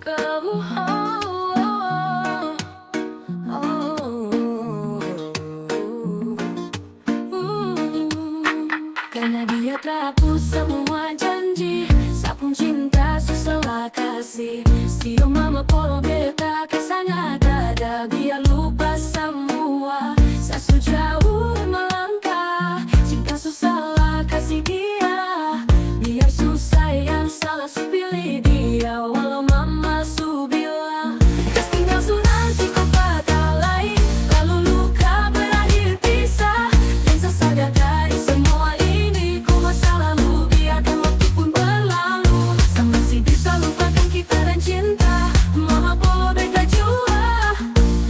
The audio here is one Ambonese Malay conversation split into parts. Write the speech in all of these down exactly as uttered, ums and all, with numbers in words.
Kau, oh, oh, oh, oh. Karna dia trapus samua janji, sa pung cinta su salah kasi. Sio mama polo beta ka sanga dada, biar lupa samua. Sa su jauh melangkah, cinta su salah kasi dia. Biar su sayang salah su pilih dia, walau mama su bilang, kas tinggal su nanti ko patah lai, lalu luka berakhir pisah. Yang sa sadar dari semua ini, ko masa lalu biarkan waktu pun berlalu. Sa masih bisa lupakan kita dan cinta, mama polo beta jua.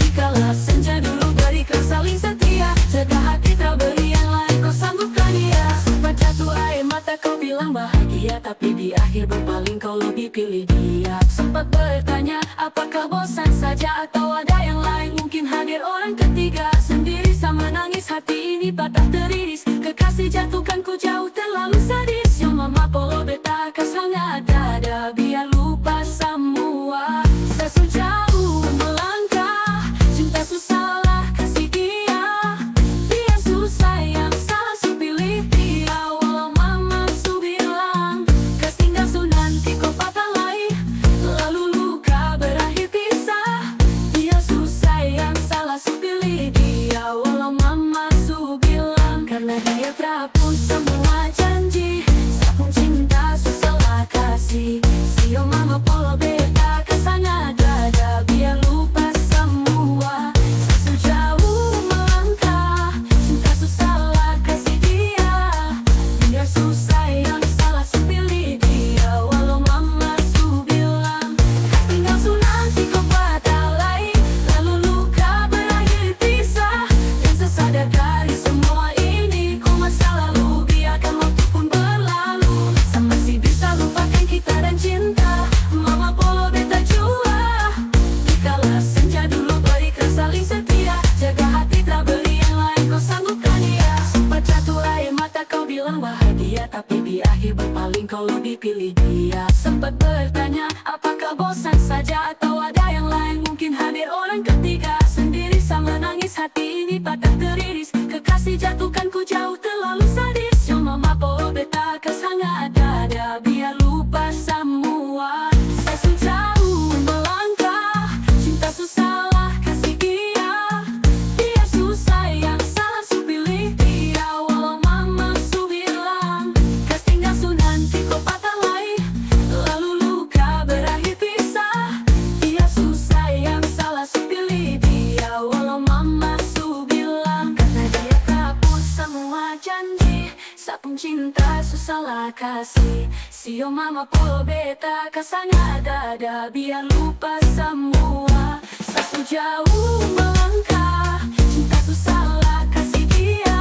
Di kala senja dulu berikan saling setia, jaga hati tak beri yang lain ko sanggup kania. Sempat jatuh air mata kau bilang bahagia, tapi di akhir berpaling kau lebih pilih dia. Sempat bertanya, apakah bosan saja atau ada yang lain? Mungkin hadir orang ketiga. Sendiri sa menangis, hati ini patah teriris. Kekasih jatuhkan ku jauh terlalu sadis. Yang mama polo beta ka sanga dada, biar lupa samua. Sa su jauh melangkah, cinta su salah kasi dia. Dia su sayang salah su pilih dia, walau mama su bilang, kas tinggal su nanti ko patah lai, lalu luka berakhir pisah. Dia su sayang salah su pilih dia, walau mama su bilang. Karna dia trapus samua janji, sa pung cinta su salah kasi. Sio mama polo beta ka sanga dada, biar lupa samua. Sa su jauh melangkah, cinta su salah kasi dia. Dia su sayang salah su pilih dia, walau mama su bilang, kas tinggal su nanti ko patah lai, lalu luka berakhir pisah. Yang sa sadar dari semua ini, ko masa lalu biarkan waktu pun berlalu. Sa masih bisa lupakan kita dan cinta, mama polo beta jua. Di kala senja dulu berikan saling setia, jaga hati tak beri yang lain ko sanggup kania. Sempat jatuh air mata kau bilang bahagia, tapi di akhir berpaling kau lebih pilih dia. Sempat bertanya, apakah bosan saja atau ada yang lain? Mungkin hadir orang ketiga. Sendiri sa menangis, hati ini patah teriris. Kekasih jatuhkan ku jauh terlalu sadis. Yang mama polo beta ka sanga dada, biar lupa samua. Sa su jauh melangkah, cinta su salah kasi dia. Dia su sayang salah su pilih dia, walau mama su bilang, kas tinggal su nanti ko patah lai, lalu luka berakhir pisah. Dia su sayang salah su pilih dia, walau mama su bilang. Karna dia trapus samua janji, sa pung cinta su salah kasi. Sio mama polo beta ka sanga dada, biar lupa samua. Sa su jauh melangkah, cinta su salah kasi dia.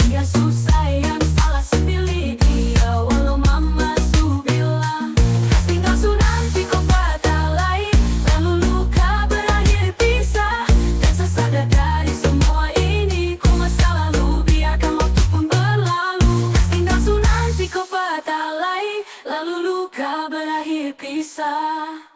Dia su sayang salah su pilih dia, walau mama su bilang, kas tinggal su nanti ko patah lai, lalu luka berakhir pisah. Dan sa sadar dari semua ini, ko masa lalu biarkan waktu pun berlalu. Kas tinggal su nanti ko patah lai, lalu luka berakhir pisah.